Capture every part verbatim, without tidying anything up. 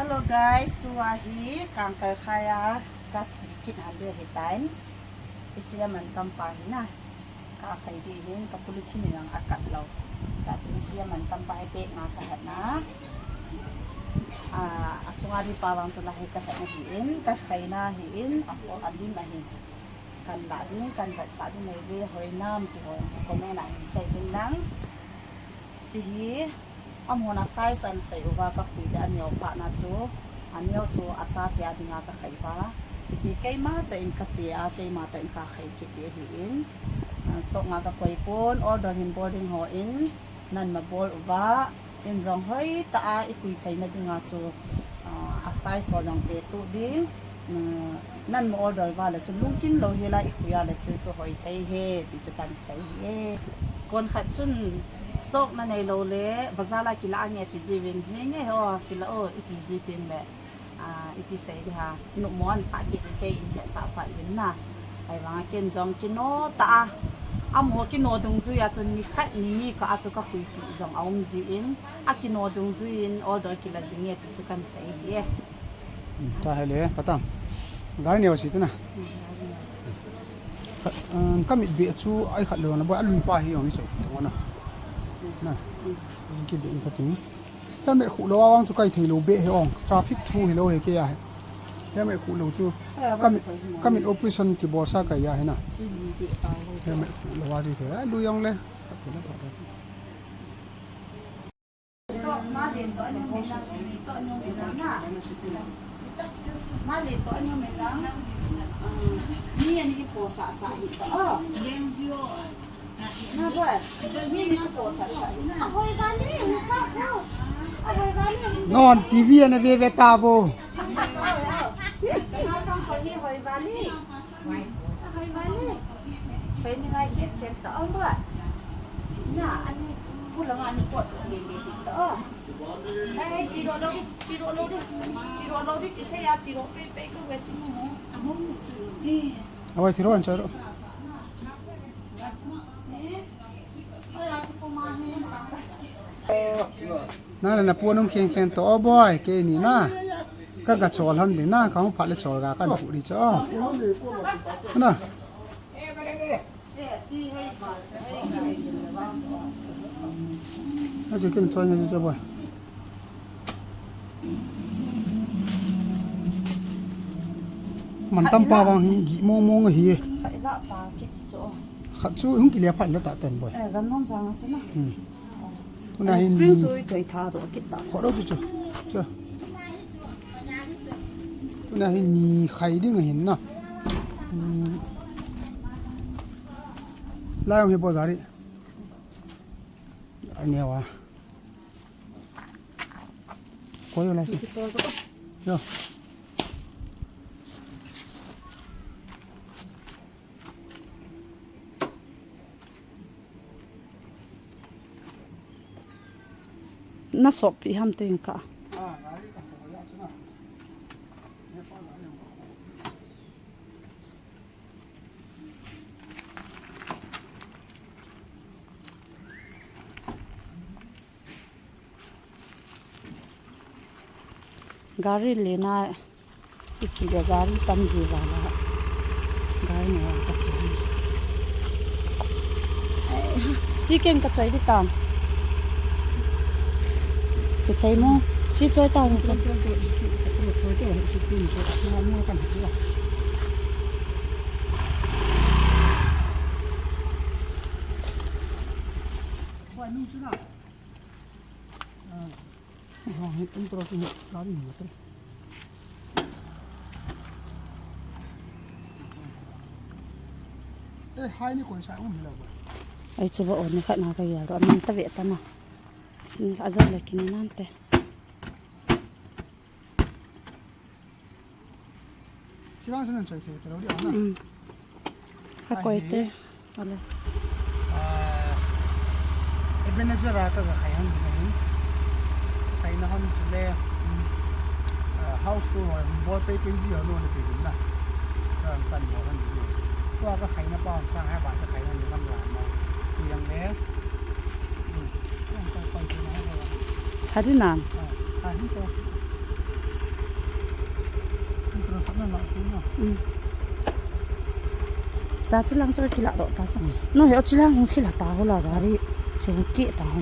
Hello guys, tua hi kangkai khai a kache kit hande hitan. Hiche a mantam pa hi na. Kakhai ding hin ka polythene jong akat lou. Tahchun hiche a mantam pa hi bag nga kahat na. Ah, asunga ding pa vang chu la hi kahat na hin, kakhai na hin, afo alim ahi. Kan la ding, kan vetsah ding neive, hoi nam ti ho chu comment a hin sei ding lang. Hiche hi, amahon a size ahin sei uva kakhui le aneo phat na chu, aneo chu achate a dinga kakhai uva. Hiche keima tah in kate a, keima tah in kakhai kit ding ahin. Ah, stock nga kakoi pon, order hin bol ding hon, nanma bol uva. Ken jong hoitah a ikhui theina dinga chu, ah, a size ho jong tetuh ding. Ah, nanma order uva le chun lungkim lou hela ikhui a le thil chu hoi thei e, ti chu kahin sei e. Konkhat chun stock nanei lou le, bazar a kila ange ti jiuvin, henge ho, kila o, iti ji teng le. Ah, iti sei ding ham, numo ahin sah kit in kei in hetsah phat uvin na. Ahivanga ken jong kino tah a, amaho kino dungjui a chun nikhat nini kah a chu kakhuipeh jong aum jin, akino dungjui in order kila jing e ti chu kahin sei e. Hmm, ta hile, pha tan. Gari neo si tina. Hmm, gari neo. Ka, um, kamit beh chu ai khat lou na, boi alui pa hi jong ni chu, tong na. Na. Hmm. Jing kit beh in kating. Helmet khuh lou a vang chu kai thei lou beh hi ong. Traffic thu hilou hi kei a hi. Helmet khuh lou chu. Kamit, kamit operation kibol sa kai a hi na. Helmet khuh lou a chu thei. Ai, lui ong le. Ka thei na pha ta chu. Non T V ana ve ve ta vo. Awai thiro an charo. Nang le na pu nung khen khen to, o boi, keini na. Ka ga chol han ding na, ka hung phat le chol ga kan pu di cho. Na. Na chu ken choi na chu cho boi. Mantam pa vang hi gi mong mong hi. Khat chu hung kile phat la ta ten boi. Eh, gam nom sang chu na. Hmm. Tuna hin spring chu choi tha do kit ta. Kho do chu chu. Chu. Tuna hin ni khai ding hin na. Ni. Lai hung hi boi gari. Ani wa. Koi lai. Yo. Na sop pi ham te ka. Gari lena, ichi le gari tam ji vala. Gari ne ka chi. Chi ken ka choi di tam. Ki thei mo, chi choi ta mo. Eh, hai ni koi sa um lo. Ai chu ba on khat na ka ya ro, amin ta ve ta na. Ni ka ja le kin nan te. Chirang sun choi choi lo di ana. Um. Ka koi te. Ale. Ah, Ebenezer a ka ga khai han ding ahi. Khai na hon chu le, um, ah, house tour ho, bol pei pei ji ho no le pei ding na. Chang kan bol han ding. Tua ka khai na pa sa hai ba ka khai na ni kam la ma. Ti yang le. Um, yang ka koi te na ha. Kha di nan. Ah, kha hin to. Hmm. Ta chu lang chu kila ro ta chu. No, he chu lang hung kila ta ho la gari. Chu ki ta ho.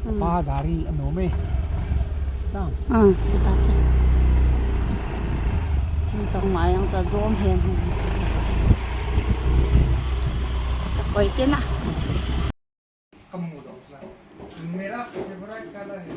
Hmm. Pa gari ano me. Ta. Ah, chu ta. Chu chong mai ang cha zom hen. Koi ke na. Kamu dok na. Mera favorite color hai.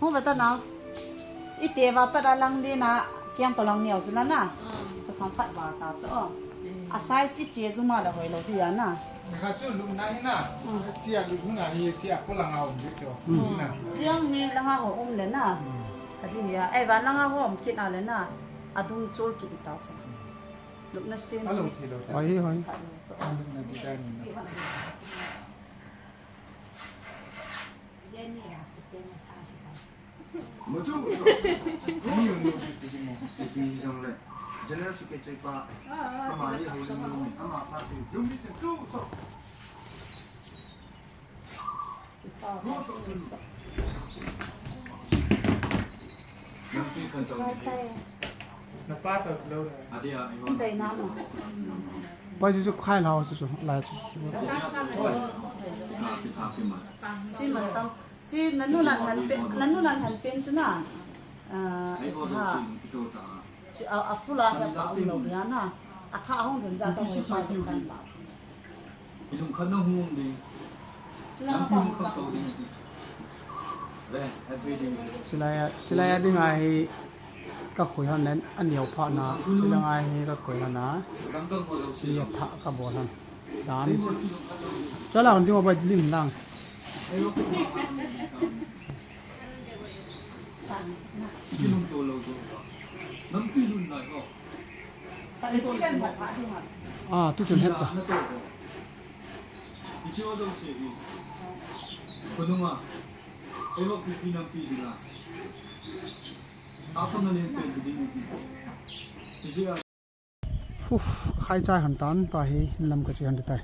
Hung ve ta nau. Ite va pat a lang le na, kiang to lang neo chu na na. Chu kham phat va ta chu. A size i che zu ma le hoi lo ti ya na. Kha chu lum na hi na. Chia lum na hi chia ko lang a um chu. Chiang hi lang a ho um le na. Ka di ya. Ai va lang a ho um kit a le na. A dung chol kit ta chu. Lupna sin. Alo thei lou. Hoi, hoi. Lupna design na. Mo chu. Ni mo ti ti mo. Ti jong le. General secretary pa. Ama ye ho le mo. Ama pa ti. Jong ni tu so. Pai chu chu khai lau chu chu, lai chu chu. Chi man tam. Chi nanu nan han pen, nanu nan han pen chu na. Ah, ha. Chi a, a fula ha pa um lo ya na. A tha hong thun ja cha hoi pa kan la. Ilung khat na hung ding. Lampi hung khak to ding. Ve, ha thei ding. Chilai a, chilai a ding a hi ka khoi han nen, a neo pha na. Chilai a hi ka khoi han na. Lamdang ho lo si. Chi a pha ka bol han. Dan. Chala hon ding a bai lim lang. Kilung to lo jo. Lampi lun lai ho. Ah, tu chun het ta. Uf, khai chai han tan ta hi lam ka chi han tai.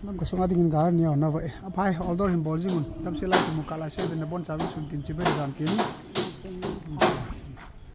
Lam ka sunga dingin gar ni na vai. Aphai order hin bol jing un. Tam se lai mu ka la se na bon cha vi sun tin chi be jan tin.